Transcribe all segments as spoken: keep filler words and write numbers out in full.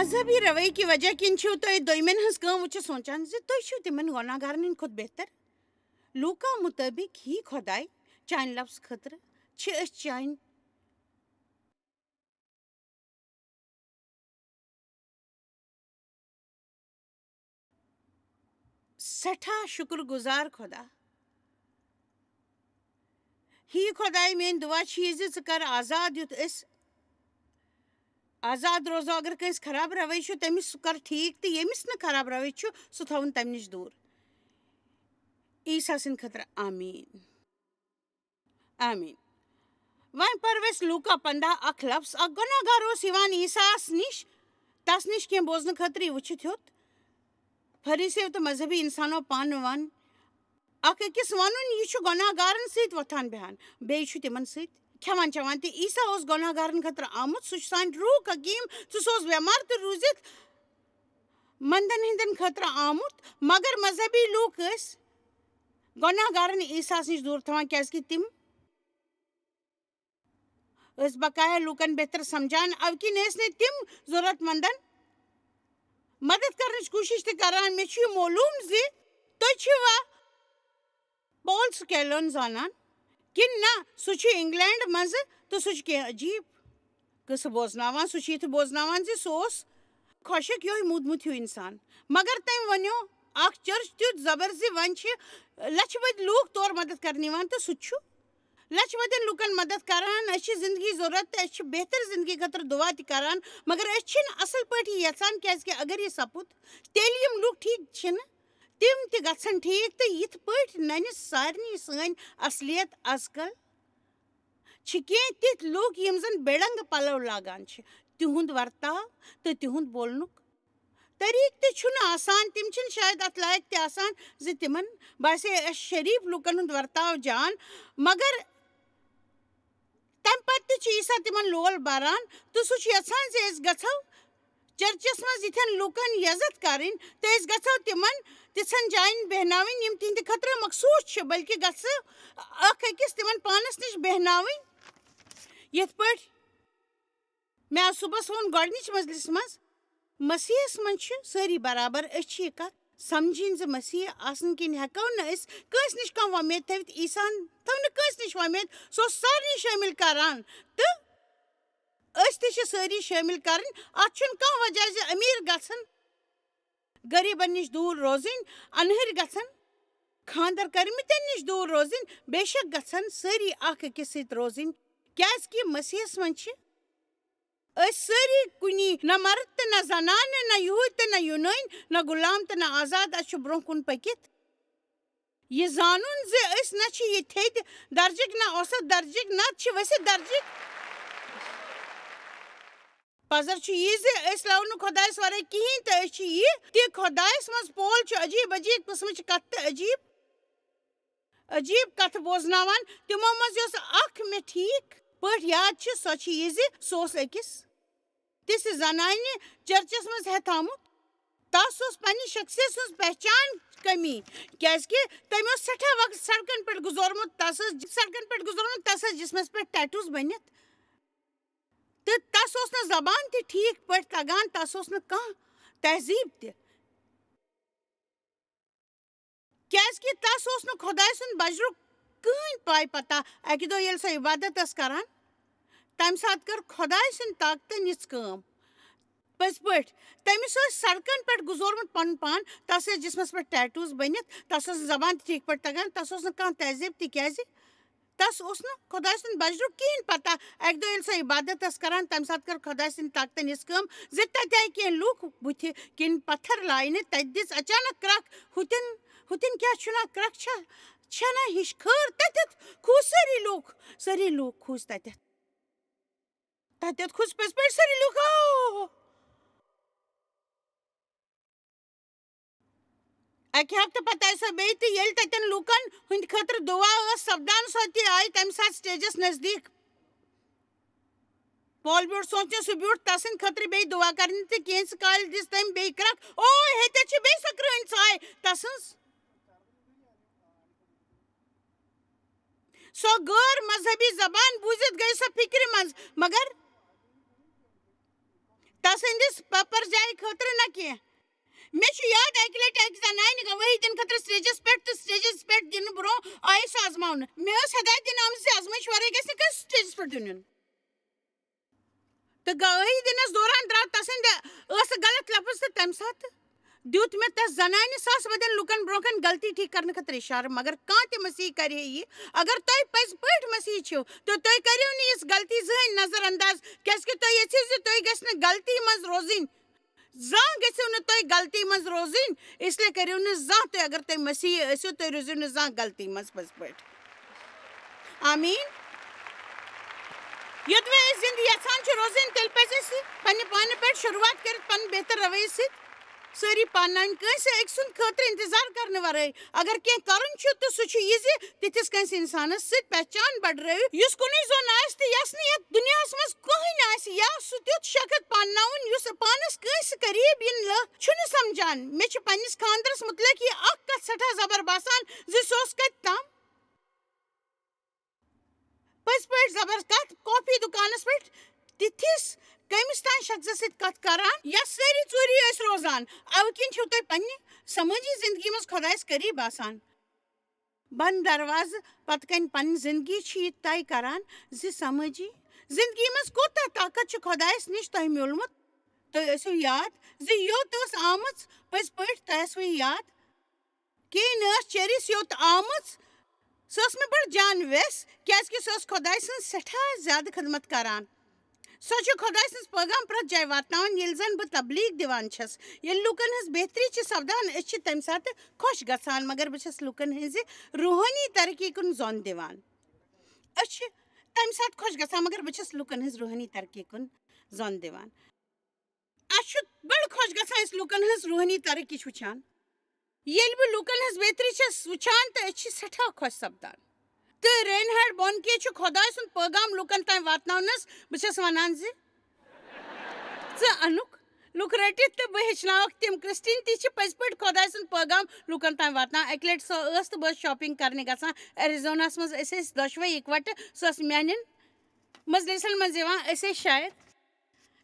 مذہبی رویہِ کہِ وجہ کِنۍ چھِو تُہۍ دوٚیمٮ۪ن ہٕنٛز کٲم وٕچھِتھ سونٛچان زِ تُہۍ چھِو تِمن گۄناہ گارن ہٕنٛدِ کھۄتہٕ بہتر؟ لوٗکا مُطٲبِق ہی خۄداے چانہِ لفظ خٲطرٕ چھِ أسۍ چانہِ سٮ۪ٹھاہ شُکر گُزار خۄدا۔ ہی خۄداے، میٛٲنۍ دُعا چھِ یہِ زِ ژٕ کر آزاد، یُتھ أسۍ آزاد روزو۔ اگر کٲنٛسہِ خراب رویہِ چھُ، تٔمِس سُہ کر ٹھیٖک، تہٕ ییٚمِس نہٕ خراب رویہِ چھُ، سُہ تھاوُن تَمہِ نِش دوٗر۔ عیسیٰ سٕنٛدِ خٲطرٕ آمیٖن۔ آمیٖن۔ وۄنۍ پرو أسۍ لوٗکا پنٛداہ اکھ لفظ۔ اکھ گۄناہ گار اوس یِوان عیسیٰ ہس نِش، تس نِش کینٛہہ بوزنہٕ خٲطرٕ۔ یہِ وٕچھِتھ ہیوٚت فریٖسیو تہٕ مذہبی انسانو پانہٕ وَن اکھ أکِس وَنُن، "یہِ چھُ گۄناہ گارن سۭتۍ وۄتھان بیٚہان، بیٚیہِ چھُ تِمن سۭتۍ کھٮ۪وان چٮ۪وان۔" تہِ عیسیٰ اوس گۄناہ گارن خٲطرٕ آمُت، سُہ چھُ سانہِ روحُک حکیٖم، تہٕ سُہ اوس بٮ۪مار تہٕ روٗزِتھ مندن ہٕنٛدٮ۪ن خٲطرٕ آمُت، مگر مذہبی لوٗکھ ٲسۍ گۄناہ گارن عیسیٰ ہس نِش دوٗر تھاوان، کیازِ کہِ تِم ٲسۍ بقایا لوٗکن بہتر سمجھان، اَوٕ کِنۍ ٲسۍ نہٕ تِم ضرورت مندن مدد کرنٕچ کوٗشش تہِ کران۔ مےٚ چھُ یہِ معلوم زِ تُہۍ چھِوا پول سکیلون زانان کِنہٕ نہ؟ سُہ چھُ انگلینڈ منٛزٕ تہٕ سُہ چھُ کینٛہہ عجیب قصہٕ بوزناوان۔ سُہ چھُ یِتھ بوزناوان زِ سُہ اوس خۄشک یِہوٚے موٗدمُت ہیوٗ انسان، مگر تٔمۍ ونیو اکھ چرچ تیُتھ زبر زِ وۄنۍ چھِ لچھِ بٔدۍ لوٗکھ تور مدد کرنہِ یِوان، تہٕ سُہ تہِ چھُ لچھِ بٔدٮ۪ن لوٗکن مدد کران۔ أسۍ چھِ زندگی ضرورت تہٕ أسۍ چھِ بہتر زندگی خٲطرٕ دُعا تہِ کران، مگر أسۍ چھِنہٕ اصل پٲٹھۍ یہِ یژھان، کیازِ کہِ اگر یہِ سپُد، تیٚلہِ یِم لوٗکھ ٹھیٖک چھِنہٕ، تِم تہِ گژھن ٹھیٖک۔ تہٕ یِتھ پٲٹھۍ ننہِ سارنٕے سٲنۍ اصلیت از کل۔ چھِ کینٛہہ تِتھۍ لوٗکھ یِم زن بے ڈنگہٕ پلو لاگان چھِ۔ تِہُنٛد ورتاو تہٕ تِہُنٛد بولنُک طریٖقہٕ تہِ چھُنہٕ آسان، تِم چھِنہٕ شاید اَتھ لایق تہِ آسان زِ تِمن باسہِ ہے اَسہِ شریٖف لوٗکن ہُنٛد ورتاو جان، مگر تَمہِ پتہٕ تہِ چھُ عیسیٰ تِمن لول بَران تہٕ سُہ چھُ یَژھان زِ أسۍ گژھو چرچس منٛز یِتھٮ۪ن لوٗکن عزت کرٕنۍ تہٕ أسۍ گژھو تِمن تِژھن جاین بیہناوٕنۍ یِم تِہنٛدِ خٲطرٕ مخصوٗص چھِ، بلکہِ گژھِ اکھ أکِس تِمن پانس نِش بیہناوٕنۍ۔ یِتھ پٲٹھۍ مےٚ آز صُبحس ووٚن گۄڈٕنِچ مجلسہِ منٛز، مسیحس منٛز چھِ سٲری برابر۔ أسۍ چھِ یہِ کتھ سمجھِنۍ زِ مسیح آسنہٕ کِنۍ ہٮ۪کو نہٕ أسۍ کٲنٛسہِ نِش کانٛہہ وۄمید تھٲوِتھ۔ عیسیٰ ہن تھٲو نہٕ کٲنٛسہِ نِش وۄمید، سُہ اوس سارنٕے شٲمِل کران۔ تہٕ أسۍ تہِ چھِ سٲری شٲمِل کرٕنۍ۔ اتھ چھُنہٕ کانٛہہ وجہ زِ أمیٖر گژھن غریٖبن نِش دوٗر روزٕنۍ، انہٕرۍ گژھن خانٛدر کٔرمٕتٮ۪ن نِش دوٗر روزٕنۍ، بے شک گژھن سٲری اکھ أکِس سۭتۍ روزٕنۍ، کیازِ کہِ مسیحس منٛز چھِ أسۍ سٲری کُنی، نہ مرد تہٕ نہ زنانہٕ، نہ یہوٗدۍ تہٕ نہ یوٗنٲنۍ، نہ غلام تہٕ نہ آزاد۔ اَسہِ چھُ برٛونٛہہ کُن پٔکِتھ یہِ زانُن زِ أسۍ نہ چھِ یہِ تھیٚدۍ درجٕکۍ، نہ اوسط درجٕکۍ، نہ چھِ ؤسِتھ درجٕکۍ۔ پزر چھُ یہِ زِ أسۍ لَوو نہٕ خۄدایَس ورٲے کِہیٖنۍ تہٕ أسۍ چھِ یہِ تہِ۔ خۄدایَس منٛز پول چھُ عجیٖب عجیٖب قٕسمٕچ کَتھٕ تہٕ عجیٖب عجیٖب کَتھٕ بوزناوان۔ تِمو منٛز یۄس اَکھ مےٚ ٹھیٖک پٲٹھۍ یاد چھِ، سۄ چھِ یہِ زِ سُہ اوس أکِس تِژھِ زنانہِ چرچس منٛز ہٮ۪تھ آمُت۔ تس اوس پننہِ شخصیت سٕنٛز پہچان کمی، کیازِ کہِ تٔمۍ اوس سٮ۪ٹھاہ وقت سڑکن پٮ۪ٹھ گُزورمُت۔ تس ٲس سڑکن پٮ۪ٹھ گُزورمُت، تس ٲس جسمس پٮ۪ٹھ ٹیٹوز بٔنِتھ۔ تہٕ تس اوس نہٕ زبان تہِ ٹھیٖک پٲٹھۍ تگان، تس اوس نہٕ کانٛہہ تہذیٖب تہِ۔ کیازِ کہِ تس اوس نہٕ خۄداے سُنٛد بجرُک کٕہٕنۍ پاے پتہ۔ اکہِ دۄہ ییٚلہِ سۄ عبادت ٲس کران، تمہِ ساتہٕ کٔر خۄداے سٕنٛدِ طاقتن یِژھ کٲم۔ پٔزۍ پٲٹھۍ، تٔمِس ٲسۍ سڑکن پٮ۪ٹھ گُزورمُت پنُن پان، تس ٲسۍ جسمس پٮ۪ٹھ ٹیٹوز بٔنِتھ، تس ٲس نہٕ زبان تہِ ٹھیٖک پٲٹھۍ تگان، تس اوس نہٕ کانٛہہ تہذیٖب تہِ، کیازِ تس اوس نہٕ خۄداے سُنٛد بجرُک کِہیٖنۍ پتہ۔ اکہِ دۄہ ییٚلہِ سۄ عبادت ٲس کران، تمہِ ساتہٕ کٔر خۄداے سٕنٛدِ طاقتن یِژھ کٲم زِ تتہِ آیہِ کینٛہہ لوٗکھ بُتھِ کِنۍ پتھر لاینہٕ، تتہِ دِژ اچانک کرٛکھ، ہُتٮ۪ن، ہُتٮ۪ن کیٛاہ چھُنہ کرٛکھ چھا، چھَنہ ہِش خٲر؟ تتٮ۪تھ کھوٗژ سٲری لوٗکھ، سٲری لوٗکھ کھوٗژ تتٮ۪تھ۔ تتٮ۪تھ کھوٗژ پٔزۍ پٲٹھۍ سٲری لوٗکھ۔ آ! اکہِ ہفتہٕ پتہٕ آیہِ سۄ بیٚیہِ، تہٕ ییٚلہِ تتٮ۪ن لوٗکن ہٕنٛدِ خٲطرٕ دُعا ٲس سپدان، سۄ تہِ آیہِ تمہِ ساتہٕ سٹیجس نزدیٖک۔ پول بیوٗٹھ سونٛچنہِ، سُہ بیوٗٹھ تسٕنٛدِ خٲطرٕ بیٚیہِ دُعا کرنہِ، تہٕ کینٛژِ کالہِ دِژ تٔمۍ بیٚیہِ کرٛکھ، "او، ہیٚتٮ۪تھ چھِ بیٚیہِ سۄ کرٛہٕنۍ ژھاے تسٕنٛز۔" سۄ غٲر مذہبی زبان بوٗزِتھ گٔے سۄ فِکرِ منٛز، مگر تسٕنٛدِس پپر جایہِ خٲطرٕ نہ کینٛہہ۔ مےٚ چھُ یاد، اَکہِ لَٹہِ اَکہِ زنانہِ گوٲہی دِنہٕ خٲطرٕ stageس پٮ۪ٹھ، تہٕ stageس پٮ۪ٹھ دِنہٕ برٛونٛہہ آیہِ سۄ آزماونہٕ۔ مےٚ ٲس ہدایت دِنہٕ آمٕژ زِ آزمٲیش ورٲے گژھِ نہٕ کٲنٛسہِ stageس پٮ۪ٹھ دِنُن۔ تہٕ گوٲہی دِنَس دوران درٛاو تسٕنٛدِ ٲسہٕ غلط لفظ، تہٕ تَمہِ ساتہٕ دیُت مےٚ تَس زنانہِ ساس بٔدٮ۪ن لوٗکَن برٛونٛہہ کَنہِ غلطی ٹھیٖک کرنہٕ خٲطرٕ اِشارٕ، مگر کانٛہہ تہِ مسیحی کرِ ہے یہِ۔ اگر تُہۍ پٔزۍ پٲٹھۍ مسیحی چھِو، تہٕ تُہۍ کٔرِو نہٕ یِژھ غلطی زٕہٕنۍ نظرانداز، کیٛازِکہِ تُہۍ یژھِو زِ تُہۍ گژھِ نہٕ غلطی منٛز روزٕنۍ۔ زانٛہہ گٔژھِو نہٕ تُہۍ غلطی منٛز روزٕنۍ، اس لیے کٔرِو نہٕ زانٛہہ تُہۍ، اگر تُہۍ مسیحی ٲسِو، تُہۍ روٗزِو نہٕ زانٛہہ غلطی منٛز پٔزۍ پٲٹھۍ۔ آمیٖن۔ یوٚدوَے أسۍ زِندٕ یژھان چھِ روزٕنۍ، تیٚلہِ پَزِ اَسہِ پننہِ پانہٕ پٮ۪ٹھ شروٗعات کٔرِتھ، پنٕنۍ بہتر رویہِ سۭتۍ سٲری پانہٕ ناوٕنۍ، کٲنٛسہِ أکۍ سُنٛد خٲطرٕ اِنتظار کرنہٕ ورٲے۔ اگر کینٛہہ کرُن چھُ، تہٕ سُہ چھُ یہِ زِ تِتھِس کٲنٛسہِ اِنسانَس سۭتۍ پہچان بڑرٲوِو، یُس کُنُے زوٚن آسہِ تہٕ یَس نہٕ یَتھ دُنیاہَس منٛز کٕہٕنۍ آسہِ، یا سُہ تیُتھ شخص پانہٕ ناوُن، یُس پانَس کٲنٛسہِ قریب یِنہٕ لٲ چھُنہٕ سمجھان۔ مےٚ چھِ پننِس خانٛدرَس مُتعلِق یہِ اَکھ کَتھ سٮ۪ٹھاہ زبر باسان زِ سُہ اوس کَتہِ تام۔ پٔزۍ پٲٹھۍ زبر کتھ کافی دُکانس پٮ۪ٹھ تِتھِس کٔمِس تام شخصس سۭتۍ کتھ کران، یس سٲری ژوٗری ٲسۍ روزان۔ اوٕ کِنۍ چھِو تُہۍ پننہِ سمٲجی زندگی منٛز خۄدایس قریب آسان۔ بند دروازٕ پتہٕ کنۍ پنٕنۍ زندگی چھِ یہِ طے کران زِ سمٲجی زندگی منٛز کوٗتاہ طاقت چھُ خۄدایس نِش تۄہہِ میوٗلمُت۔ تُہۍ ٲسِو یاد زِ یوٚت ٲس آمٕژ، پٔزۍ پٲٹھۍ تۄہہِ ٲسوٕ یاد۔ کینٛہہ نہٕ ٲس چیٚرِس یوٚت آمٕژ۔ سۄ ٲس مےٚ بڑٕ جان ویس، کیٛازِکہِ سۄ ٲس خۄداے سٕنٛز سٮ۪ٹھاہ زیادٕ خدمت کران۔ سۄ چھِ خۄداے سٕنٛز پٲغام پرٛٮ۪تھ جایہِ واتناوان، ییٚلہِ زن بہٕ تبلیغ دِوان چھَس۔ ییٚلہِ لوٗکن ہٕنٛز بہتری چھِ سپدان، أسۍ چھِ تَمہِ ساتہٕ خۄش گژھان، مگر بہٕ چھَس لوٗکن ہٕنٛزِ روحٲنی ترقی کُن زۄن دِوان۔ أسۍ چھِ تَمہِ ساتہٕ خۄش گژھان، مگر بہٕ چھَس لوٗکن ہٕنٛز روحٲنی ترقی کُن زۄن دِوان۔ اَسہِ چھُ بڑٕ خۄش گژھان، أسۍ لوٗکن ہٕنٛز روحٲنی ترقی چھِ وٕچھان۔ ییٚلہِ بہٕ لوٗکن ہٕنٛز بہتری چھَس وٕچھان، تہٕ أسۍ چھِ سٮ۪ٹھاہ خۄش سپدان۔ تہٕ رینہارڈ بونکے چھُ خۄداے سُنٛد پٲغام لوٗکن تام واتناونس، بہٕ چھَس وَنان زِ ژٕ اَنُکھ لُکھ رٔٹِتھ تہٕ بہٕ ہیٚچھناوَکھ تِم۔ کرسٹین تہِ چھِ پٔزۍ پٲٹھۍ خۄداے سُنٛد پٲغام لوٗکن تام واتناوان۔ اَکہِ لَٹہِ سۄ ٲس تہٕ بہٕ ٲسٕس shopping کرنہِ گژھان Arizona ہَس منٛز۔ أسۍ ٲسۍ دۄشوَے اِکوَٹہٕ۔ سۄ ٲس میٛانٮ۪ن مجلسن منٛز یِوان۔ أسۍ ٲسۍ شاید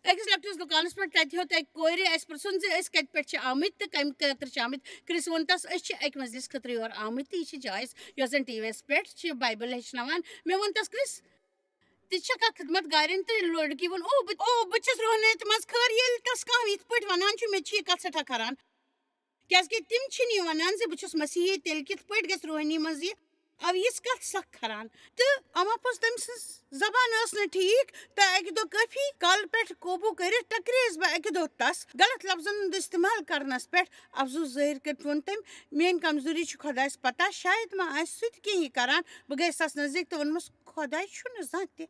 أکِس لۄکٹِس دُکانَس پٮ۪ٹھ، تَتہِ ہیوٚت اَکہِ کورِ اَسہِ پرٛژھُن زِ أسۍ کَتہِ پٮ۪ٹھ چھِ آمٕتۍ تہٕ کَمہِ خٲطرٕ چھِ آمٕتۍ۔ کرِس ووٚن تَس، "أسۍ چھِ اَکہِ مجلس خٲطرٕ یور آمٕتۍ تہٕ یہِ چھِ جاے، یۄس زَن ٹی وی یَس پٮ۪ٹھ چھِ بایبل ہیٚچھناوان۔" مےٚ ووٚن تَس، "کرِس، تہِ چھےٚ کانٛہہ خدمت گارٮ۪ن؟" تہٕ لڑکی ووٚن، "او، بہٕ، او، بہٕ چھَس روحٲنیت منٛز خٲر، ییٚلہِ تَس کانٛہہ یِتھ پٲٹھۍ وَنان چھُ، مےٚ تہِ چھِ یہِ کَتھ سٮ۪ٹھاہ کھران۔ کیٛازِکہِ تِم چھِنہٕ یہِ وَنان زِ بہٕ چھُس مسیحی، تیٚلہِ کِتھ پٲٹھۍ گژھِ روحٲنی منٛز یہِ؟" اَو یِژھ کَتھ سَکھ کھران۔ تہٕ اما پوٚز تٔمۍ سٕنٛز زبان ٲس نہٕ ٹھیٖک، تہٕ اَکہِ دۄہ کٲفی کالہٕ پٮ۪ٹھ قوبوٗ کٔرِتھ ٹکرییَس بہٕ اَکہِ دۄہ تَس غلط لفظن ہُنٛد استعمال کرنَس پٮ۪ٹھ۔ افسوس ظٲہِر کٔرِتھ ووٚن تٔمۍ، "میٛٲنۍ کمزوری چھِ خۄدایَس پتہ، شاید ما آسہِ سُہ تہِ کینٛہہ یہِ کران۔" بہٕ گٔیَس تَس نزدیٖک تہٕ ووٚنمَس، "خۄداے چھُنہٕ زانٛہہ تہِ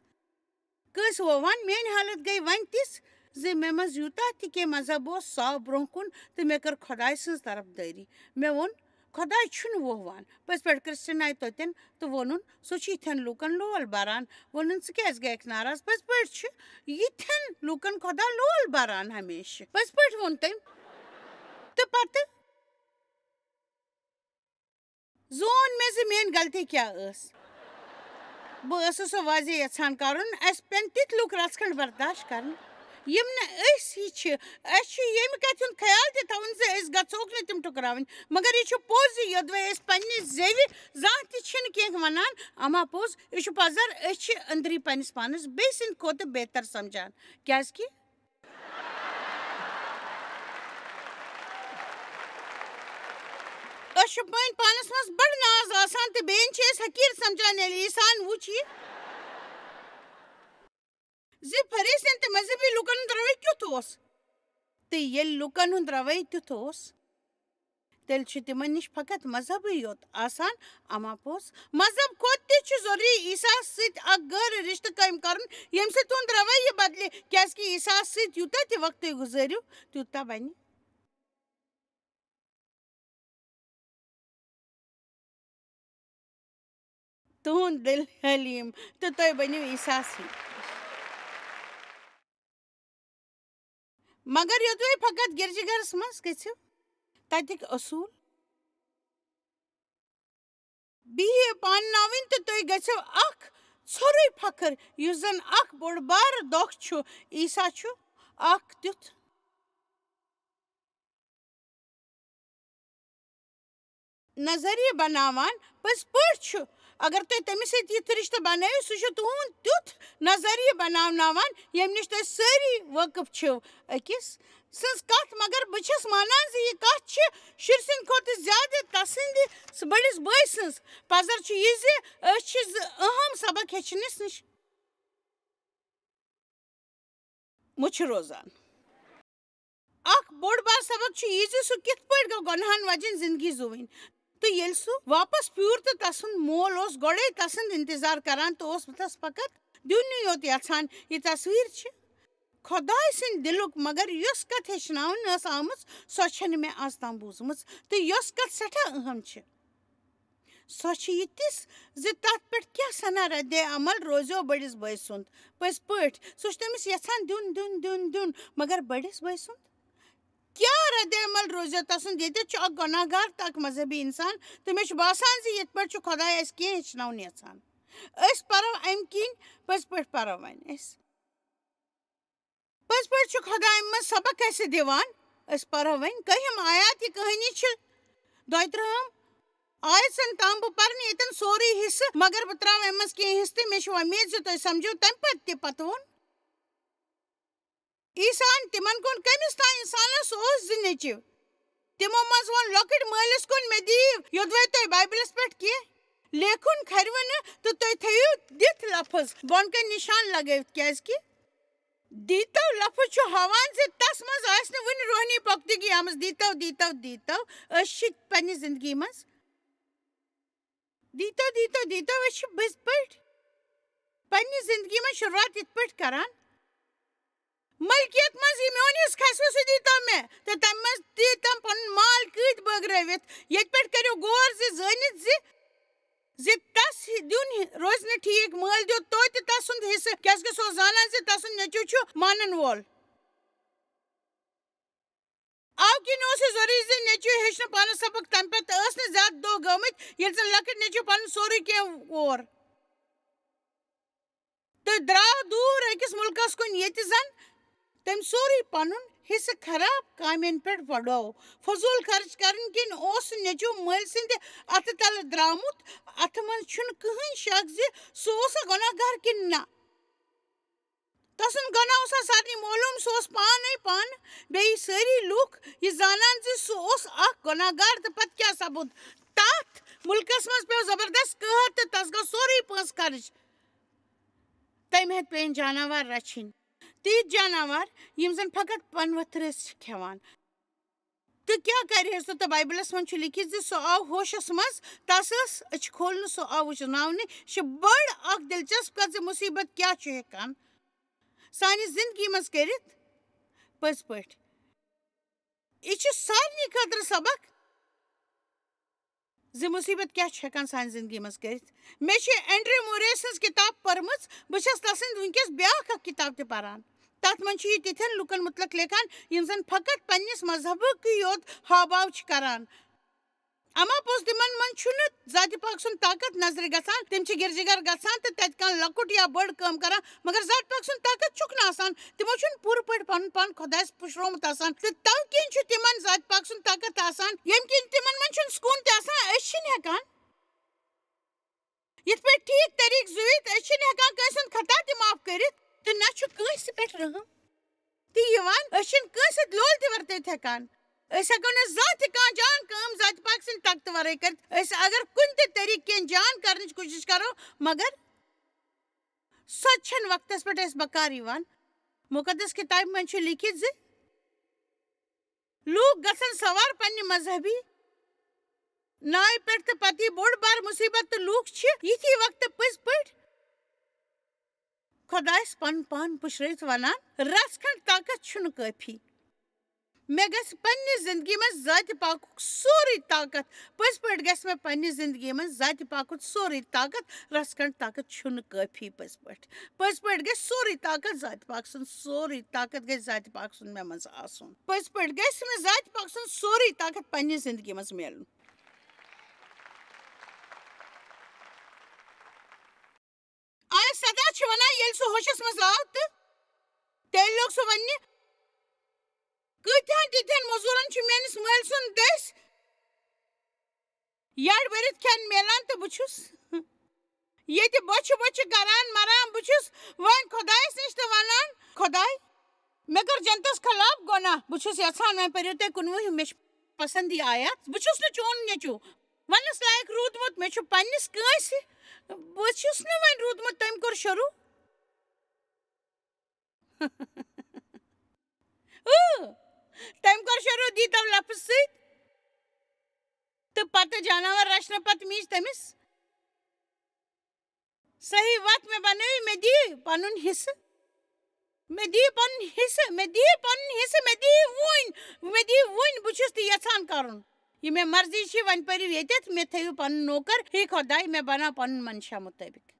کٲنٛسہِ ووٚوان۔ میٛٲنۍ حالت گٔے وۄنۍ تِژھ زِ مےٚ منٛز یوٗتاہ تہِ کینٛہہ مذہب اوس، سُہ آو برٛونٛہہ کُن تہٕ مےٚ کٔر خۄداے سٕنٛز طرفدٲری۔" مےٚ ووٚن، "خۄداے چھُنہٕ ووٚوان۔" پٔزۍ پٲٹھۍ کرسچن آیہِ توتٮ۪ن تہٕ ووٚنُن، "سُہ چھُ یِتھٮ۪ن لوٗکن لول بَران۔" ووٚنُن، "ژٕ کیٛازِ گٔیَکھ ناراض؟ پٔزۍ پٲٹھۍ چھُ یِتھٮ۪ن لوٗکن خۄدا لول بَران ہمیشہٕ۔" پٔزۍ پٲٹھۍ ووٚن تٔمۍ۔ تہٕ پتہٕ زون مےٚ زِ میٛٲنۍ غلطی کیٛاہ ٲس۔ بہٕ ٲسٕس سُہ واضح یژھان کرُن، اَسہِ پٮ۪ن تِتھۍ لوٗکھ رژھ کھنٛڈ برداشت کرٕنۍ، یِم نہٕ أسۍ ہی چھِ۔ اَسہِ چھُ ییٚمہِ کتھِ ہُنٛد خیال تہِ تھاوُن زِ أسۍ گژھوکھ نہٕ تِم ٹُکراوٕنۍ۔ مگر یہِ چھُ پوٚز زِ یوٚدوَے أسۍ پننہِ زیوِ زانٛہہ تہِ چھِنہٕ کینٛہہ ونان، اما پوٚز، یہِ چھُ پزر، أسۍ چھِ أنٛدری پننِس پانس بیٚیہِ سٕنٛدِ کھۄتہٕ بہتر سمجھان۔ کیٛازِکہِ أسۍ چھِ پٲنۍ پانس منٛز بڑٕ ناز آسان تہٕ بیٚین چھِ أسۍ حقیٖر سمجھان، ییٚلہِ عیسیٰ ہن وُچھ یہِ زِ فریسین تہٕ مذہبی لوٗکن ہُنٛد رویہِ کیُتھ اوس۔ تہٕ ییٚلہِ لوٗکن ہُنٛد رویہِ تیُتھ اوس، تیٚلہِ چھُ تِمن نِش فقط مذہبٕے یوت آسان۔ اما پوٚز، مذہب کھۄتہٕ تہِ چھُ ضروٗری عیسیٰ ہس سۭتۍ اکھ گہرٕ رشتہٕ قٲیِم کرُن، ییٚمہِ سۭتۍ تُہُنٛد رویہِ بدلہِ، کیٛازِکہِ عیسیٰ ہس سۭتۍ یوٗتاہ تہِ وقت تُہۍ گُزٲرِو، تیوٗتاہ بنہِ تُہُنٛد دِل حلیٖم تہٕ تُہۍ بٔنِو عیسیٰ ہس ہِوۍ۔ مگر یوٚدوَے فقط گرجہٕ گرس منٛز گٔژھِو تتِکۍ اصوٗل بِہِو پانناوٕنۍ تہٕ تُہۍ گٔژھِو اکھ ژھوٚرُے فخر، یُس زن اکھ بوٚڑ بارٕ دۄکھ چھُ۔ عیسیٰ چھُ اکھ تیُتھ نظریہِ بناوان۔ پٔزۍ پٲٹھۍ چھُ، اگر تُہۍ تٔمِس سۭتۍ یُتھ رِشتہٕ بنٲیِو، سُہ چھُ تُہُنٛد تیُتھ نظریہِ بناوناوان، ییٚمہِ نِش تُہۍ سٲری وٲقف چھِو أکِس سٕنٛز کَتھ۔ مگر بہٕ چھَس مانان زِ یہِ کَتھ چھِ شُرۍ سٕنٛدِ کھۄتہٕ زیادٕ تَسٕنٛدِ بٔڑِس بٲے سٕنٛز۔ پَزر چھُ یہِ زِ أسۍ چھِ زٕ اہم سبق ہیٚچھنَس نِش مُچھِ روزان۔ اکھ بوٚڑ بار سبق چھُ یہِ زِ سُہ کِتھ پٲٹھۍ گوٚو گۄناہن وجن زندگی زُوٕنۍ۔ تہٕ ییٚلہِ سُہ واپس پھیوٗر تہٕ تسُنٛد مول اوس گۄڈَے تسُنٛد انتظار کران تہٕ اوس تس فقط دیُنٕے یوت یژھان۔ یہِ تصویر چھِ خۄداے سٕنٛدِ دِلُک، مگر یۄس کتھ ہیٚچھناونہٕ ٲس آمٕژ، سۄ چھَنہٕ مےٚ آز تام بوٗزمٕژ۔ تہٕ یۄس کتھ سٮ۪ٹھاہ اہم چھِ، سۄ چھِ یہِ تِژھ زِ تتھ پٮ۪ٹھ کیٛاہ سنا رد عمل روزیو بٔڑِس بٲے سُنٛد۔ پٔزۍ پٲٹھۍ، سُہ چھُ تٔمِس یژھان دیُن، دیُن، دیُن، دیُن، مگر بٔڑِس بٲے سُنٛد کیٛاہ رد عمل روزیو تسُنٛد؟ ییٚتٮ۪تھ چھُ اکھ گۄناہ گار تہٕ اکھ مذہبی انسان، تہٕ مےٚ چھُ باسان زِ ییٚتہِ پٮ۪ٹھ چھُ خۄداے اَسہِ کینٛہہ ہیٚچھناوُن یژھان۔ أسۍ پرو امہِ کِنۍ، پٔزۍ پٲٹھۍ پرو وۄنۍ أسۍ۔ پٔزۍ پٲٹھۍ چھُ خۄدایَن منٛز سبق اَسہِ دِوان۔ أسۍ پرو وۄنۍ کٔہِم آیات۔ یہِ کہانی چھِ دۄیہِ ترٕٛہَم آیژن تام بہٕ پرنہٕ ییٚتٮ۪ن سورُے حصہٕ، مگر بہٕ ترٛاوٕ اَمہِ منٛز کینٛہہ حصہٕ تہٕ مےٚ چھِ وۄمید زِ تُہۍ سمجھِو تَمہِ پتہٕ تہِ پتہٕ ووٚن۔ عیسیٰ ہن تِمن کُن، کٔمِس تام انسانس اوس زٕ نیٚچِو۔ تِمو منٛز ووٚن لۄکٕٹۍ مٲلِس کُن، "مےٚ دِیِو یوٚدوَے تۄہہِ بایبلس پٮ۪ٹھ کینٛہہ لیکھُن کھرِوٕ نہٕ تہٕ تُہۍ تھٲیِو دِتھ لفظ بۄن کَنہِ نِشان لگٲوِتھ، کیٛازِکہِ دیٖتو لفظ چھُ ہاوان زِ تس منٛز آسہِ نہٕ وُنہِ روحٲنی پۄختگی آمٕژ۔ دیٖتو، دیٖتو، دیٖتو، أسۍ چھِ پننہِ زندگی منٛز دیٖتو، دیٖتو، دیٖتو، أسۍ چھِ بٔزۍ پٲٹھۍ پننہِ زندگی منٛز شروٗعات یِتھ پٲٹھۍ کران۔ ملکیت منٛز یہِ میون حصہٕ کھسوٕ، سُہ دیٖتو مےٚ، تہٕ تَمہِ منٛز دیٖتم پنُن مال کۭتۍ بٲگرٲوِتھ۔ ییٚتہِ پٮ۪ٹھ کٔرِو غور زِ زٲنِتھ زِ، زِ تس دیُن روزِ نہٕ ٹھیٖک۔ مٲلۍ دیُت توتہِ تسُنٛد حصہٕ، کیٛازِکہِ سُہ اوس زانان زِ تسُنٛد نیٚچُو چھُ مانن وول۔ اَوٕ کِنۍ اوس یہِ ضروٗری زِ نیٚچوۍ ہیٚچھنہٕ پانہٕ سبق تَمہِ پتہٕ، تہٕ ٲس نہٕ زیادٕ دۄہ گٔمٕتۍ، ییٚلہِ زَن لۄکٕٹۍ نیٚچوۍ پنُن سورُے کینٛہہ وور تہٕ درٛاو دوٗر أکِس مُلکَس کُن، ییٚتہِ زَن تٔمۍ سورُے پنُن حصہٕ خراب کامٮ۪ن پٮ۪ٹھ وۄڈوو۔ فضوٗل خرٕچ کرنہٕ کِنۍ اوس سُہ نیٚچوٗ مٲلۍ سٕنٛدِ اَتھٕ تلہٕ درٛامُت۔ اَتھ منٛز چھُنہٕ کٕہٕنۍ شک زِ سُہ اوسا گۄناہ گار کِنہٕ نہ۔ تسُنٛد گۄناہ اوسا سارنٕے معلوٗم؟ سُہ اوس پانے پانہٕ، بیٚیہِ سٲری لوٗکھ یہِ زانان زِ سُہ اوس اکھ گۄناہ گار۔ تہٕ پتہٕ کیٛاہ سپُد؟ تتھ مُلکس منٛز پیوٚو زبردست قحط تہٕ تس گوٚو سورُے پونٛسہٕ خرٕچ۔ تمہِ ہیٚتۍ پیٚیَن جاناوار رچھِنۍ، تِتھۍ جاناوار یِم زن فقط پنہٕ ؤتھرس چھِ کھٮ۪وان۔ تہٕ کیٛاہ کرِ ہے سُہ؟ تہٕ بایبلس منٛز چھُ لیکھِتھ زِ سُہ آو ہوشس منٛز، تس ٲس أچھ کھولنہٕ، سُہ آو وُچھناونہٕ۔ یہِ چھِ بٔڑ اکھ دلچسپ کتھ زِ مُصیبت کیٛاہ چھُ ہٮ۪کان سانہِ زندگی منٛز کٔرِتھ۔ پٔزۍ پٲٹھۍ، یہِ چھُ سارنٕے خٲطرٕ سبق زِ مُصیبت کیٛاہ چھُ ہٮ۪کان سانہِ زندگی منٛز کٔرِتھ۔ مےٚ چھِ اینڈریو مورے سٕنٛز کِتاب پٔرمٕژ۔ بہٕ چھَس تَسٕنٛدۍ وٕنکیٚس بیٛاکھ اکھ کِتاب تہِ پَران۔ تَتھ منٛز چھُ یہِ تِتھٮ۪ن لُکَن مُتعلِق لیکھان، یِم زَن فقط پنٛنِس مذہبُکٕے یوت ہاو باو چھِ کَران۔ اما پوٚز، تِمَن منٛز چھُنہٕ ذاتِ پاک سُنٛد طاقت نظرِ گژھان۔ تِم چھِ گِرجہٕ گَر گژھان تہٕ تَتہِ کانٛہہ لۄکُٹ یا بٔڑ کٲم کَران، مگر ذاتِ پاک سُنٛد طاقت چھُکھ نہٕ آسان۔ تِمو چھُنہٕ پوٗرٕ پٲٹھۍ پَنُن پان خۄدایَس پُشرومُت آسان، تہٕ تَوٕ کِنۍ چھُ تِمَن ذاتِ پاک سُنٛد طاقت آسان، ییٚمہِ کِنۍ تِمَن منٛز چھُنہٕ سکوٗن تہِ آسان۔ أسۍ چھِنہٕ ہٮ۪کان یِتھ پٲٹھۍ ٹھیٖک طریٖقہٕ زُوِتھ، أسۍ چھِنہٕ ہٮ۪کان کٲنٛسہِ ہُنٛد خطا تہِ معاف کٔرِتھ، تہٕ نہ چھُ کٲنٛسہِ پٮ۪ٹھ رحم تہِ یِوان۔ أسۍ چھِنہٕ کٲنٛسہِ سۭتۍ لول تہِ ورتٲوِتھ ہٮ۪کان۔ أسۍ ہٮ۪کو نہٕ زانٛہہ تہِ کانٛہہ جان کٲم ذاتِ پاک سٕنٛدِ طاقتہٕ ورٲے کٔرِتھ۔ أسۍ اگر کُنہِ تہِ طریٖقہٕ کینٛہہ جان کرنٕچ کوٗشِش کرو، مگر سۄ چھَنہٕ وقتس پٮ۪ٹھ اَسہِ بکار یِوان۔ مُقدس کِتابہِ منٛز چھُ لیٖکھِتھ زِ لوٗکھ گژھن سوار پننہِ مذہبی ناوِ پٮ۪ٹھ، تہٕ پتہٕ یی بوٚڑ بار مُصیبت، تہٕ لوٗکھ چھِ یِتھی وقتہٕ پٔزۍ پٲٹھۍ خۄدایَس پنُن پان پُشرٲوِتھ ونان، "رژھ کھنڈ طاقت چھُنہٕ کٲفی۔ مےٚ گژھِ پننہِ زندگی منٛز ذاتِ پاکُک سورُے طاقت۔ پٔزۍ پٲٹھۍ گژھِ مےٚ پننہِ زندگی منٛز ذاتِ پاکُک سورُے طاقت۔ رژھ کھنڈ طاقت چھُنہٕ کٲفی پٔزۍ پٲٹھۍ۔" پٔزۍ پٲٹھۍ گژھِ سورُے طاقت ذاتِ پاک سُنٛد، سورُے طاقت گژھِ ذاتِ پاک سُنٛد مےٚ منٛز آسُن۔ پٔزۍ پٲٹھۍ گژھِ مےٚ ذاتِ پاک سُنٛد سورُے طاقت پننہِ زندگی منٛز میلُن۔ آیا سدا چھِ ونان، ییٚلہِ سُہ ہوشس منٛز آو تہٕ تیٚلہِ لوٚگ سُہ وننہِ، کۭتہن تِتھٮ۪ن مٔزوٗرن چھُ میٲنِس مٲلۍ سُنٛد دٔسۍ یٔڈ بٔرِتھ کھٮ۪ن میلان تہٕ بہٕ چھُس ییٚتہِ بۄچھِ بۄچھِ کران مران۔ بہٕ چھُس وۄنۍ خۄدایَس نِش تہٕ وَنان، خۄداے، مےٚ کٔر جنتَس خلاف گۄناہ۔ بہٕ چھُس یَژھان وۄنۍ پٔرِو تُہۍ کُنوُہِم، مےٚ چھِ پسنٛد یہِ آیات۔ بہٕ چھُس نہٕ چون نیٚچوٗ۔ وَنَس لایق روٗدمُت مےٚ چھُ پنٛنِس کٲنٛسہِ۔ بہٕ چھُس نہٕ وۄنۍ روٗدمُت، تٔمۍ کوٚر شروٗع۔ اۭں، تٔمۍ کوٚر شروٗع دیٖتو لفظ سۭتۍ۔ تہٕ پتہٕ جاناوار رچھنہٕ پتہٕ میٖج تٔمِس صحیح وتھ۔ مےٚ بنٲیِو، مےٚ دِیِو پنُن حصہٕ۔ مےٚ دِیِو پنُن حصہٕ، مےٚ دِیِو پنُن حصہٕ، مےٚ دِیِو وُنۍ، مےٚ دِیِو وُنۍ، بہٕ چھُس تہِ یژھان کرُن۔ یہِ مےٚ مرضی چھِ، وۄنۍ پٔرِو ییٚتٮ۪تھ، مےٚ تھٲیِو پنُن نوکر، ہے خۄداے، مےٚ بناو پنُن منشا مُطٲبِق۔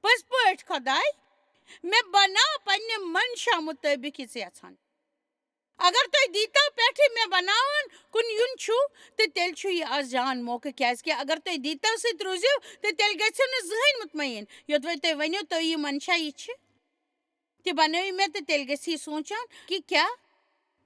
پٔزۍ پٲٹھۍ خۄداے، مےٚ بناو پننہِ منشا مُطٲبِق یہِ ژٕ یژھان۔ اگر تُہۍ دیٖتو پٮ۪ٹھٕ مےٚ بناوُن کُن یُن چھُو، تہٕ تیٚلہِ چھُ یہِ آز جان موقعہٕ، کیٛازِکہِ اگر تُہۍ دیٖتو سۭتۍ روٗزِو، تہٕ تیٚلہِ گٔژھِو نہٕ زٕہٕنۍ مطمعین۔ یوٚدوَے تُہۍ ؤنِو، تُہۍ یہِ منشا یہِ چھِ، تہِ بنٲیِو مےٚ، تہٕ تیٚلہِ گژھِ یہِ سونٛچان کہِ کیٛاہ،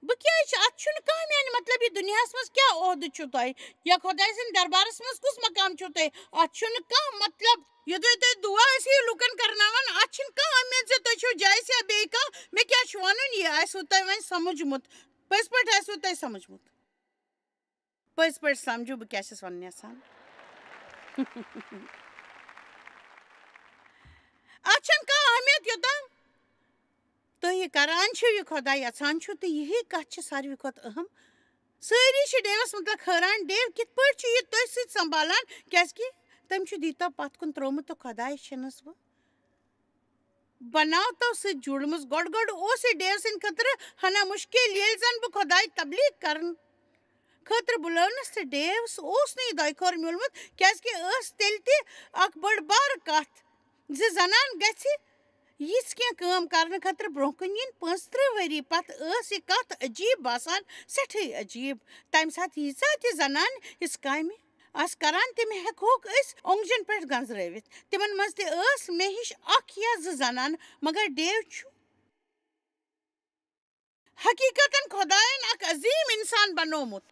بہٕ کیٛازِ چھِ، اَتھ چھُنہٕ کانٛہہ میٛانہِ مطلب، یہِ دُنیاہَس منٛز کیٛاہ عہدٕ چھُو تۄہہِ؟ یا خۄداے سٕنٛدِ دربارَس منٛز کُس مقام چھُو تۄہہِ؟ اَتھ چھُنہٕ کانٛہہ مطلب۔ یوٚدوَے تُہۍ دُعا ٲسِو لُکَن کرناوان، اَتھ چھِنہٕ کانٛہہ اُمید زِ تُہۍ چھِو جایہِ یا بیٚیہِ کانٛہہ۔ مےٚ کیٛاہ چھُ وَنُن، یہِ آسِوٕ تۄہہِ وۄنۍ سَمجھمُت۔ پٔزۍ پٲٹھۍ آسِوٕ تۄہہِ سَمجھمُت۔ پٔزۍ پٲٹھۍ سَمجھِو بہٕ کیٛاہ چھَس وَنُن یَژھان۔ اَتھ چھَنہٕ کانٛہہ اہمیت یوٚتام تُہۍ یہِ کران چھِو، یہِ خۄداے یَژھان چھُ، تہٕ یِہے کَتھ چھِ ساروی کھۄتہٕ اہم۔ سٲری چھِ ڈیوَس مُتعلِق حٲران، ڈیو کِتھ پٲٹھۍ چھُ یہِ تٔتھۍ سۭتۍ سنبھالان، کیٛازِکہِ تٔمۍ چھُ دیٖتو پَتھ کُن ترٛوومُت تہٕ خۄداے چھِنَس بہٕ بناوتو سۭتۍ جُڑمٕژ۔ گۄڈٕ گۄڈٕ اوس یہِ ڈیو سٕنٛدِ خٲطرٕ ہنا مُشکِل، ییٚلہِ زَن بہٕ خۄداے تبلیغ کرن خٲطرٕ بُلٲونَس تہٕ ڈیوَس اوس نہٕ یہِ دۄیہِ خٲر میوٗلمُت، کیٛازِکہِ ٲس تیٚلہِ تہِ اَکھ بٔڑ بار کَتھ زِ زنان گژھِ یِژھ کینٛہہ کٲم کرنہٕ خٲطرٕ برٛونٛہہ کُن یِنۍ۔ پانٛژترٕٛہ ؤری پتہٕ ٲس یہِ کتھ عجیب باسان، سٮ۪ٹھٕے عجیب۔ تمہِ ساتہٕ ییٖژاہ تہِ زنانہٕ یِژھ کامہِ آسہٕ کران، تِم ہٮ۪کہوکھ أسۍ اوٚنٛگجن پٮ۪ٹھ گنٛزرٲوِتھ۔ تِمن منٛز تہِ ٲس مےٚ ہِش اکھ یا زٕ زنانہٕ، مگر ڈیو چھُ حقیقتاً خۄدایَن اکھ عظیٖم اِنسان بنوومُت،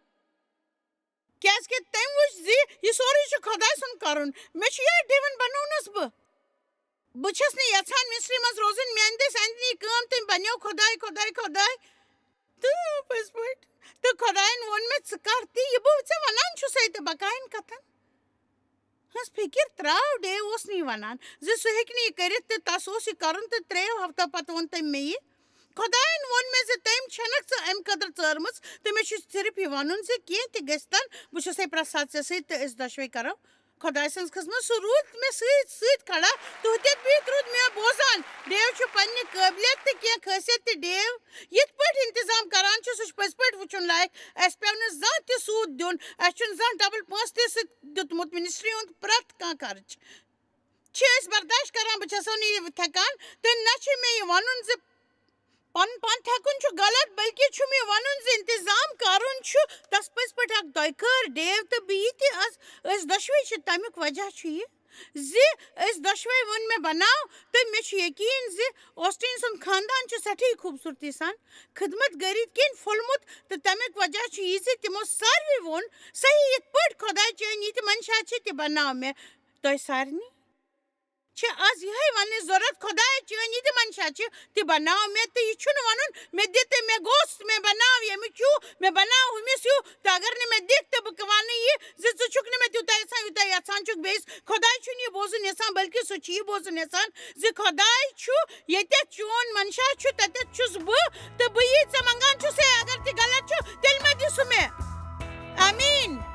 کیٛازِکہِ تٔمۍ وُچھ زِ یہِ سورُے چھُ خۄداے سُنٛد کرُن۔ مےٚ چھُ یِہوٚے ڈیوَن بنوونَس بہٕ۔ بہٕ چھَس نہٕ یَژھان مِصرِ منٛز روزٕنۍ، میٛانہِ دٔسۍ اَنہِ نہٕ یہِ کٲم، تٔمۍ بنیو خۄداے، خۄداے، خۄداے۔ تہٕ پٔزۍ پٲٹھۍ۔ تہٕ خۄدایَن ووٚن مےٚ، "ژٕ کر تہِ یہِ بہٕ ژےٚ وَنان چھُسَے تہٕ بقایَن کَتھَن۔" ہٕنٛز فِکِر ترٛاو، ڈیو اوس نہٕ یہِ وَنان زِ سُہ ہیٚکہِ نہٕ یہِ کٔرِتھ تہٕ تَس اوس یہِ کَرُن، تہٕ ترٛیٚیو ہفتو پَتہٕ ووٚن تٔمۍ مےٚ یہِ۔ خۄدایَن ووٚن مےٚ زِ تٔمۍ چھَنَکھ ژٕ اَمہِ خٲطرٕ ژٲرمٕژ، تہٕ مےٚ چھُ صرف یہِ وَنُن زِ کینٛہہ تہِ گٔژھتَن، بہٕ چھُسَے پرٛٮ۪تھ ساتہٕ ژےٚ سۭتۍ تہٕ أسۍ دۄشوَے کَرو خۄداے سٕنٛز خدمت۔ سُہ روٗد مےٚ سۭتۍ سۭتۍ کھڑا، تہٕ ہُتٮ۪تھ بِہِتھ روٗد مےٚ بوزان۔ ڈیو چھُ پنٛنہِ قٲبلیت تہٕ کینٛہہ خٲصیت تہِ ڈیو یِتھ پٲٹھۍ اِنتظام کَران چھُ، سُہ چھُ پٔزۍ پٲٹھۍ وٕچھُن لایق۔ اَسہِ پیوٚو نہٕ زانٛہہ تہِ سوٗد دیُن، اَسہِ چھُنہٕ زانٛہہ ڈبل پونٛسہٕ تہِ سُہ دیُتمُت۔ مِنِسٹری ہُنٛد پرٛٮ۪تھ کانٛہہ خرچ چھِ أسۍ برداشت کران، بہٕ چھَسو نہٕ یہِ تھٮ۪کان، تہٕ نہ چھِ مےٚ یہِ وَنُن زِ پَنُن پان تھٮ۪کُن چھُ غلط، بلکہِ چھُم یہِ وَنُن زِ اِنتظام کَرُن چھُ تَس پٔزۍ پٲٹھۍ اَکھ دۄیہِ خٲر ڈیو تہٕ بہٕ یہِ تہِ آز۔ أسۍ دۄشوَے چھِ، تَمیُک وجہ چھُ یہِ زِ أسۍ دۄشوَے ووٚن مےٚ بَناو، تہٕ مےٚ چھُ یقیٖن زِ اوسٹین سُنٛد خاندان چھُ سٮ۪ٹھٕے خوٗبصوٗرتی سان خدمت گٲری کِنۍ پھوٚلمُت، تہٕ تَمیُک وجہ چھُ یہِ زِ تِمو ساروٕے ووٚن صحیح یِتھ پٲٹھۍ خۄداے چٲنۍ یہِ تہِ منشا چھِ، تہِ بَناو مےٚ۔ تۄہہِ سارنٕے چھِ آز یِہوٚے وَننٕچ ضوٚرَتھ، خۄدایا چٲنۍ یہِ تہِ منشا چھِ، تہِ بَناو مےٚ، تہٕ یہِ چھُنہٕ وَنُن، مےٚ دِ تہٕ مےٚ گوٚژھ، مےٚ بَناو ییٚمیُک ہیوٗ، مےٚ بَناو ہُمِس ہیوٗ، تہٕ اگر نہٕ مےٚ دِکھ، تہٕ بہٕ کَماو نہٕ یہِ زِ ژٕ چھُکھ نہٕ مےٚ تیوٗتاہ یَژھان، یوٗتاہ یَژھان چھُکھ بیٚیِس۔ خۄداے چھُنہٕ یہِ بوزُن یَژھان، بلکہِ سُہ چھُ یہِ بوزُن یَژھان زِ خۄداے چھُ ییٚتٮ۪تھ چون منشا چھُ، تَتٮ۪تھ چھُس بہٕ، تہٕ بہٕ یی ژےٚ منٛگان چھُسے، اگر تہِ غلط چھُ، تیٚلہِ مہ دِ سُہ مےٚ۔ آمیٖن۔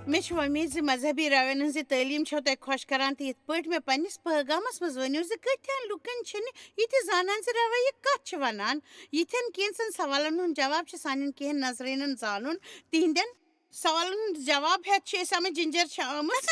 مےٚ چھِ وۄمید زِ مذہبی رَوٮ۪ن ہٕنٛز یہِ تعلیٖم چھَو تۄہہِ خۄش کَران، تہٕ یِتھ پٲٹھۍ مےٚ پنٛنِس پٲغامَس منٛز ؤنِو زِ کۭتیٛاہَن لُکَن چھِنہٕ یہِ تہِ زانان زِ رَوٲیہِ کَتھ چھِ وَنان۔ یِتھٮ۪ن کینٛژَن سوالَن ہُنٛد جواب چھِ سانٮ۪ن کینٛہَن نظریٖنَن زانُن۔ تِہِنٛدٮ۪ن سوالَن ہُنٛد جواب ہٮ۪تھ چھِ أسۍ اَمہِ جِنجَر چھِ آمٕژ۔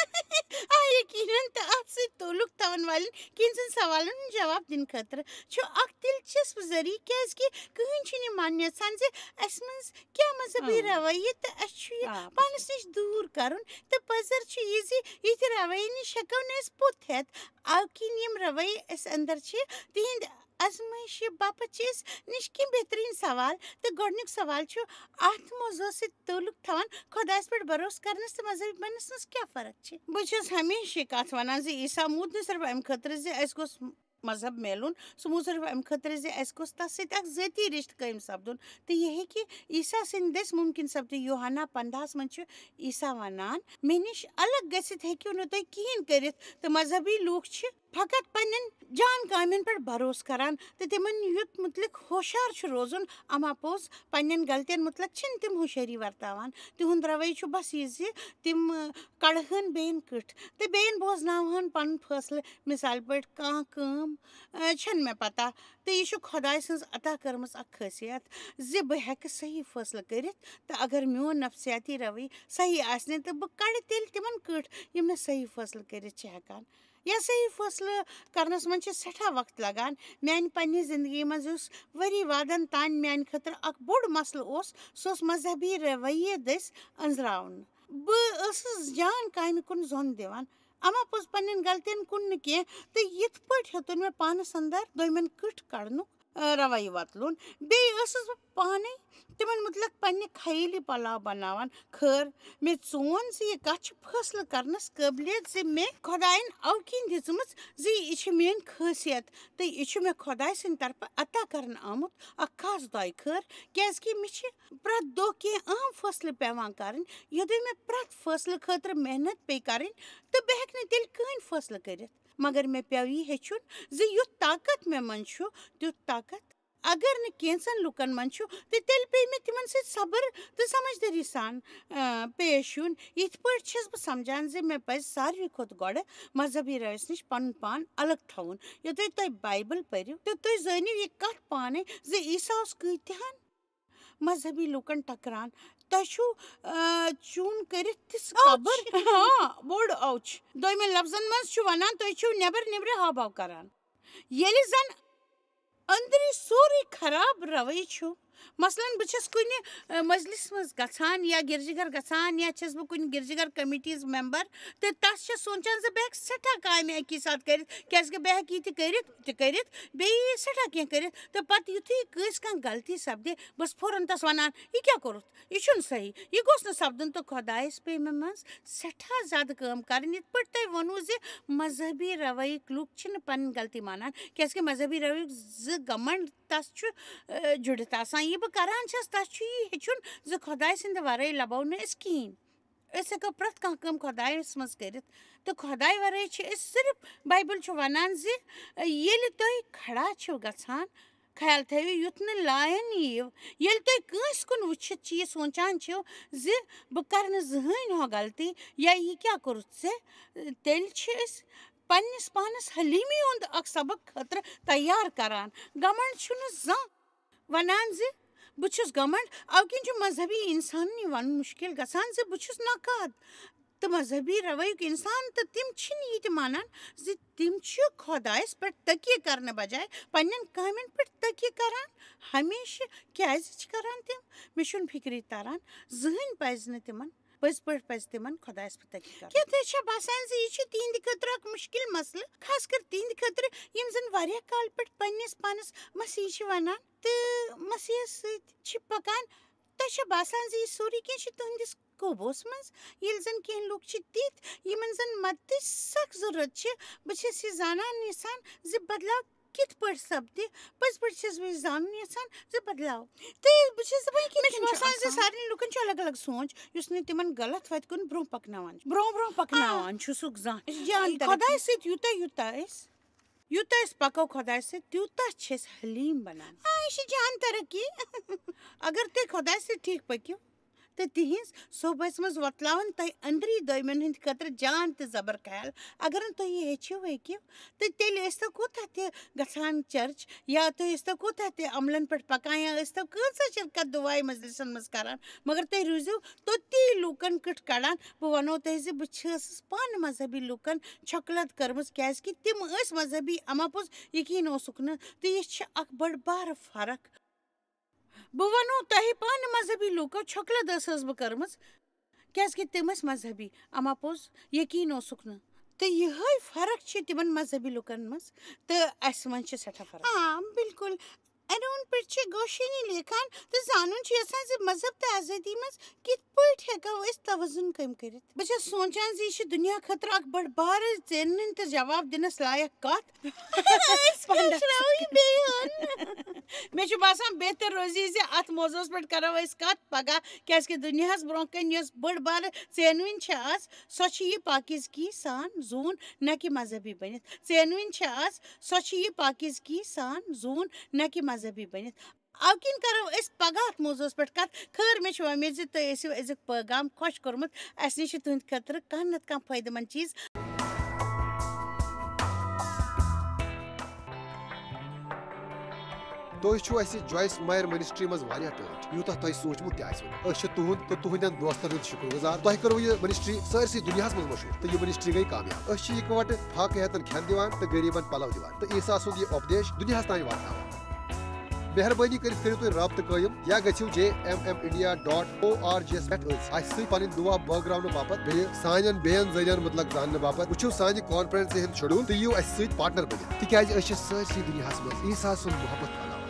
آ، یقیٖناً، تہٕ اَتھ سۭتۍ تعلق تھاوَن والٮ۪ن کینٛژَن سوالَن ہُنٛد جواب دِنہٕ خٲطرٕ چھُ اَکھ دِلچسپ ذٔریعہٕ، کیٛازِکہِ کٕہٕنۍ چھِنہٕ یہِ مانُن یَژھان زِ اَسہِ منٛز کیٛاہ مذہبی آ۔ رَوٲیہِ تہٕ اَسہِ چھُ یہِ آ، پانَس نِش دوٗر کَرُن۔ تہٕ پَزر چھُ یہِ زِ یِتھِ رَوٲیہِ نِش ہٮ۪کو نہٕ أسۍ پوٚت ہٮ۪تھ۔ اَوٕ کِنۍ یِم رَوٲیہِ اَسہِ اَندَر چھِ، تِہِنٛدِ آزمٲیشہِ باپتھ چھِ أسۍ نِش کینٛہہ بہتریٖن سوال، تہٕ گۄڈٕنیُک سوال چھُ، اَتھ موضوعس سۭتۍ تعلق تھاوان خۄدایَس پٮ۪ٹھ بھروسہٕ کرنَس تہٕ مذہبی بننَس منٛز کیٛاہ فرق چھِ؟ بہٕ چھَس ہمیشہِ یہِ کَتھ وَنان زِ عیسیٰ موٗد نہٕ صرف اَمہِ خٲطرٕ زِ اَسہِ گوٚژھ مذہب میلُن، سُہ موٗد صرف اَمہِ خٲطرٕ زِ اَسہِ گوٚژھ تَس سۭتۍ اَکھ ذٲتی رِشتہٕ قٲیِم سَپدُن۔ تہٕ یہِ ہیٚکہِ عیسیٰ سٕنٛدِ دٔسۍ مُمکِن سَپدِتھ۔ یوحنا پنٛدہَس منٛز چھُ عیسیٰ وَنان، "مےٚ نِش الگ گٔژھِتھ ہیٚکِو نہٕ تُہۍ کِہیٖنۍ کٔرِتھ۔" تہٕ مذہبی لوٗکھ چھِ فقط پننٮ۪ن جان کامٮ۪ن پٮ۪ٹھ بھروسہٕ کران تہٕ تِمن یُتھ مُتعلق ہوشیار چھُ روزُن۔ اما پوٚز، پننٮ۪ن غلطین مُتعلق چھِنہٕ تِم ہوشیٲری ورتاوان۔ تِہُنٛد رویہ چھُ بس یہِ زِ تِم، آ، کڑہن بیٚین کٕٹھ تہٕ بیٚین بوزناوہن پنُن فٲصلہٕ۔ مثال پٲٹھۍ، کانٛہہ کٲم، آ، چھَنہٕ مےٚ پتہ، تہٕ یہِ چھُ خۄداے سٕنٛز عطا کٔرمٕژ اکھ خٲصیت زِ بہٕ ہٮ۪کہٕ صحیح فٲصلہٕ کٔرِتھ، تہٕ اگر میون نفسیاتی رویہ صحیح آسہِ نہٕ، تہٕ بہٕ کڑٕ تیٚلہِ تِمن کٕٹھ یِم مےٚ صحیح فٲصلہٕ کٔرِتھ چھِ ہٮ۪کان۔ یا صحیح فٲصلہٕ کرنس منٛز چھِ سٮ۪ٹھاہ وقت لگان۔ میانہِ پننہِ زندگی منٛز یُس ؤری وادن تام میانہِ خٲطرٕ اکھ بوٚڑ مسلہٕ اوس، سُہ اوس مذہبی رویہ دٔسۍ أنٛزراونہٕ۔ بہٕ ٲسٕس جان کامہِ کُن زوٚن دِوان، اما پوٚز پننٮ۪ن غلطین کُن نہٕ کینٛہہ، تہٕ یِتھ پٲٹھۍ ہیوٚتُن مےٚ پانس اندر دوٚیمٮ۪ن کٕٹھ کڑنُک، آ، رویہ وۄتلُن۔ بیٚیہِ ٲسٕس بہٕ پانے تِمن مُتعلق پننہِ خیٲلی پلاو بناوان۔ خٲر، مےٚ ژون زِ یہِ کتھ چھِ فٲصلہٕ کرنس قٲبلیت زِ مےٚ خۄداین اوٕ کِنۍ دِژمٕژ زِ یہِ چھِ میٲنۍ خٲصیت تہٕ یہِ چھُ مےٚ خۄداے سٕنٛدِ طرفہٕ عطا کرنہٕ آمُت اکھ خاص دعایہِ خٲر، کیازِ کہِ مےٚ چھِ پرٛٮ۪تھ دۄہ کینٛہہ اہم فٲصلہٕ پٮ۪وان کرٕنۍ، یوٚدوے مےٚ پرٛٮ۪تھ فٲصلہٕ خٲطرٕ محنت پیٚیہِ کرٕنۍ تہٕ بہٕ ہیٚکہٕ نہٕ تیٚلہِ کٕہٕنۍ فٲصلہٕ کٔرِتھ۔ مگر مےٚ پیوٚو یہِ ہیٚچھُن زِ یُتھ طاقت مےٚ منٛز چھُ، تیُتھ طاقت اگر نہٕ کینٛژن لوٗکن منٛز چھُ، تہٕ تیٚلہِ پیٚیہِ مےٚ تِمن سۭتۍ صبر تہٕ سمجھدٲری سان، آ، پیش یُن۔ یِتھ پٲٹھۍ چھَس بہٕ سمجھان زِ مےٚ پزِ ساروی کھۄتہٕ گۄڈٕ مذہبی رویس نِش پنُن پان الگ تھاوُن۔ یوٚتام تُہۍ بایبل پٔرِو تہٕ تُہۍ زٲنِو یہِ کتھ پانے زِ عیسیٰ اوس کۭتیاہن مذہبی لوٗکن ٹکران۔ تۄہہِ چھُو، آ، چوٗن کٔرِتھ تِژھ اوچھ۔ خبر۔ ہاں، بوٚڑ اوچھ۔ دوٚیمٮ۪ن لفظن منٛز چھُ ونان، تُہۍ چھِو نٮ۪بر نٮ۪برِ ہاو باو کران۔ ییٚلہِ زن أنٛدری سورُے خراب رویہِ چھُ۔ مثلاً، بہٕ چھَس کُنہِ، آ، مجلس منٛز گژھان یا گرجہٕ گھر گژھان یا چھَس بہٕ کُنہِ گرجہٕ گھر کمیٹیٖز ممبر تہٕ تس چھَس سونٛچان زِ بہٕ ہٮ۪کہٕ سٮ۪ٹھاہ کامہِ اکی ساتہٕ کٔرِتھ، کیازِ کہِ بہٕ ہٮ۪کہٕ یہِ تہِ کٔرِتھ، تہِ کٔرِتھ، بیٚیہِ سٮ۪ٹھاہ کینٛہہ کٔرِتھ۔ تہٕ پتہٕ یُتھُے کٲنٛسہِ کانٛہہ غلطی سپدِ، بہٕ چھَس فوراً تس ونان، "یہِ کیٛاہ کوٚرُتھ؟ یہِ چھُنہٕ صحیح، یہِ گوٚژھ نہٕ سپدُن۔" تہٕ خۄدایس پیٚیہِ مےٚ منٛز سٮ۪ٹھاہ زیادٕ کٲم کرٕنۍ۔ یِتھ پٲٹھۍ تۄہہِ ووٚنوُ زِ مذہبی رویِکۍ لوٗکھ چھِنہٕ پنٕنۍ غلطی مانان، کیازِ کہِ مذہبی رویُک زِ گمنڈ تس چھُ، آ، جُڑِتھ آسان۔ یہِ بہٕ کران چھَس، تس چھُ یی ہیٚچھُن زِ خۄداے سٕنٛدِ ورٲے لبو نہٕ أسۍ کِہیٖنۍ۔ أسۍ ہٮ۪کو پرٛٮ۪تھ کانٛہہ کٲم خۄدایس منٛز کٔرِتھ۔ تہٕ خۄداے ورٲے چھِ أسۍ صرف، بایبل چھُ ونان زِ، آ، ییٚلہِ تُہۍ کھڑا چھِو گژھان، خیال تھٲیِو، یُتھ نہٕ لایان یِیِو۔ ییٚلہِ تُہۍ کٲنٛسہِ کُن وٕچھِتھ چھِ یہِ سونٛچان چھِو زِ بہٕ کرٕ نہٕ زٕہٕنۍ ہۄ غلطی یا یہِ کیٛاہ کوٚرُتھ ژےٚ، تیٚلہِ چھِ أسۍ پننِس پانس حلیٖمی ہُنٛد اکھ سبق خٲطرٕ تیار کران۔ گمنڈ چھُنہٕ زانٛہہ ونان زِ بہٕ چھُس گمنڈ۔ اَوٕ کِنۍ چھُ مذہبی انسانن یہِ ونُن مُشکِل گژھان زِ بہٕ چھُس نقاد۔ تہٕ مذہبی رویُک انسان تہٕ تِم چھِنہٕ یہِ تہِ مانان زِ تِم چھِ خۄدایس پٮ۪ٹھ تکیہ کرنہٕ بجایہِ پننٮ۪ن کامٮ۪ن پٮ۪ٹھ تکیہ کران۔ ہمیشہِ کیازِ چھِ کران تِم؟ مےٚ چھُنہٕ فکری تران۔ زٕہٕنۍ پزِ نہٕ تِمن، پٔزۍ پٲٹھۍ پزِ تِمن خۄدایس پٮ۪ٹھ تکیہ کرُن۔ کیٛاہ تۄہہِ چھا باسان زِ یہِ چھُ تِہنٛدِ خٲطرٕ اکھ مُشکِل مسلہٕ، خاص کر تِہنٛدِ خٲطرٕ یِم زن واریاہ کال پٮ۪ٹھ پننِس پانس مسیح چھِ ونان تہٕ مسیحس سۭتۍ چھِ پکان؟ تۄہہِ چھا باسان زِ یہِ سورُے کینٛہہ چھُ تُہنٛدِس قوبوٗہس منٛز؟ ییٚلہِ زن کینٛہہ لوٗکھ چھِ تِتھۍ، یِمن زن مدتٕچ سخ ضروٗرت چھِ، بہٕ چھَس یہِ زانان یژھان زِ بدلاو کِتھ پٲٹھۍ سپدِ۔ پٔزۍ پٲٹھۍ چھَس بہٕ یہِ زانُن یژھان زِ بدلاو۔ تہٕ بہٕ چھَس دَپان، کہِ مےٚ چھُ کِتھ کٔنۍ چھُ باسان زِ آسان؟ سارنٕے لوٗکن چھُ الگ الگ سونٛچ، یُس نہٕ تِمن غلط وتہِ کُن برٛونٛہہ پکناوان چھُ۔ برٛونٛہہ برٛونٛہہ پکناوان آ۔ چھُ سُہ زانٛہہ۔ جان ترقی۔ خۄدایہِ سۭتۍ یوٗتاہ یوٗتاہ أسۍ، یوٗتاہ أسۍ پکو خۄدایہِ سۭتۍ، تیوٗتاہ چھِ أسۍ حلیٖم بنان۔ آ، یہِ چھِ جان ترقی۔ اگر تُہۍ خۄدایہِ سۭتۍ ٹھیٖک پٔکِو، تہٕ تِہنٛز صحبس منٛز وۄتلاون تۄہہِ أنٛدری دویمٮ۪ن ہٕنٛدِ خٲطرٕ جان تہٕ زبر خیال۔ اگر نہٕ تُہۍ یہِ ہیٚچھِو ہیٚکِو، تہٕ تیٚلہِ ٲسۍتو کوٗتاہ تہِ گژھان چرچ، یا تُہۍ ٲسۍتو کوٗتاہ تہِ عملن پٮ۪ٹھ پکان، یا ٲسۍتو کۭژاہ شرکت دُعایہِ مجلسن منٛز کران، مگر تُہۍ روٗزِو توٚتی لوٗکن کٕٹھ کڑان۔ بہٕ ونو تۄہہِ زِ بہٕ چھَس پانہٕ مذہبی لوٗکن چھۄکلت کٔرمٕژ، کیازِ کہِ تِم ٲسۍ مذہبی، اما پوٚز یقیٖن اوسُکھ نہٕ۔ تہٕ یہِ چھِ اکھ بٔڑ بارٕ فرق۔ بہٕ وَنو تۄہہِ پانہٕ مذہبی لوٗکو چھۄکلہٕ دٔس ٲسٕس بہٕ کٔرمٕژ، کیٛازِکہِ تِم ٲسۍ مذہبی، اَما پوٚز یقیٖن اوسُکھ نہٕ۔ تہٕ یِہے فرق چھِ تِمن مذہبی لُکن منٛز تہٕ اسہِ منٛز چھِ سٮ۪ٹھاہ فرق۔ آ، بِلکُل۔ ارون پٮ۪ٹھ چھِ گوشینی لیکھان تہٕ زانُن چھُ یژھان زِ مذہب تہٕ آزٲدی منٛز کِتھ پٲٹھۍ ہٮ۪کو أسۍ توازُن قٲیِم کٔرِتھ؟ بہٕ چھَس سونٛچان زِ یہِ چھِ دُنیا خٲطرٕ اکھ بٔڑ بار ژینٕنۍ تہٕ جواب دِنَس لایق کَتھ۔ أسۍ پنڈت۔ پھٔٹراوو یہِ بیٚیہِ ہن۔ مےٚ چھُ باسان بہتر روزِ زِ اتھ موضوعس پٮ۪ٹھ کرو أسۍ کتھ پگاہ، کیازِ کہِ دُنیاہس برونٛہہ کنہِ یۄس بٔڑ بار ژینوٕنۍ چھِ آز، سۄ چھِ یہِ پاکیزگی سان زوٗن، نہ کہِ مذہبی بٔنِتھ۔ ژینوٕنۍ چھِ آز، سۄ چھِ یہِ پاکیزگی سان زوٗن، نہ کہِ مذہبی بٔنِتھ۔ اَوٕ کِنۍ کرو أسۍ پگاہ اتھ موضوعس پٮ۪ٹھ کتھ۔ خٲر، مےٚ چھِ وۄمید زِ تُہۍ ٲسِو أزیُک پٲغام خۄش کوٚرمُت۔ اسہِ نِش چھِ تُہنٛدِ خٲطرٕ کانٛہہ نتہٕ کانٛہہ فٲیدٕ مند چیٖز۔ تُہۍ چھِو اَسہِ جویس مایر منسٹری منٛز واریاہ ٹٲٹھۍ، یوٗتاہ تۄہہِ سوٗنٛچمُت تہِ آسِوٕ نہٕ۔ أسۍ چھِ تُہُنٛد تہٕ تُہٕنٛدٮ۪ن دوستن ہُنٛد شُکر گُزار۔ تۄہہِ کٔروٕ یہِ منسٹری سٲرسٕے دُنیاہَس منٛز مشہوٗر تہٕ یہِ منسٹری گٔے کامیاب۔ أسۍ چھِ یِکوَٹہٕ فاقہٕ ہیتن کھٮ۪ن دِوان تہٕ غریٖبن پلو دِوان تہٕ عیسیٰ سُنٛد یہِ اُپدیش دُنیاہَس تام واتناوان۔ مہربٲنی کٔرِتھ کٔرِو تُہۍ رابطہٕ قٲیِم یا گٔژھِو J M M India dot O R G یَس پٮ۪ٹھ أسۍ اَسہِ سۭتۍ پنٕنۍ دُعا بٲگراونہٕ باپتھ، بیٚیہِ سانٮ۪ن بیٚین ذٔریعن مُتلق زاننہٕ باپتھ۔ وٕچھِو سانہِ کانفرنسہِ ہُنٛد شیڈول تہٕ یِیِو اَسہِ سۭتۍ پارٹنر بٔنِتھ، تِکیازِ أسۍ چھِ سٲرسٕے دُنیاہَس منٛز عیسیٰ سُنٛد محبت پھٔہلاوان۔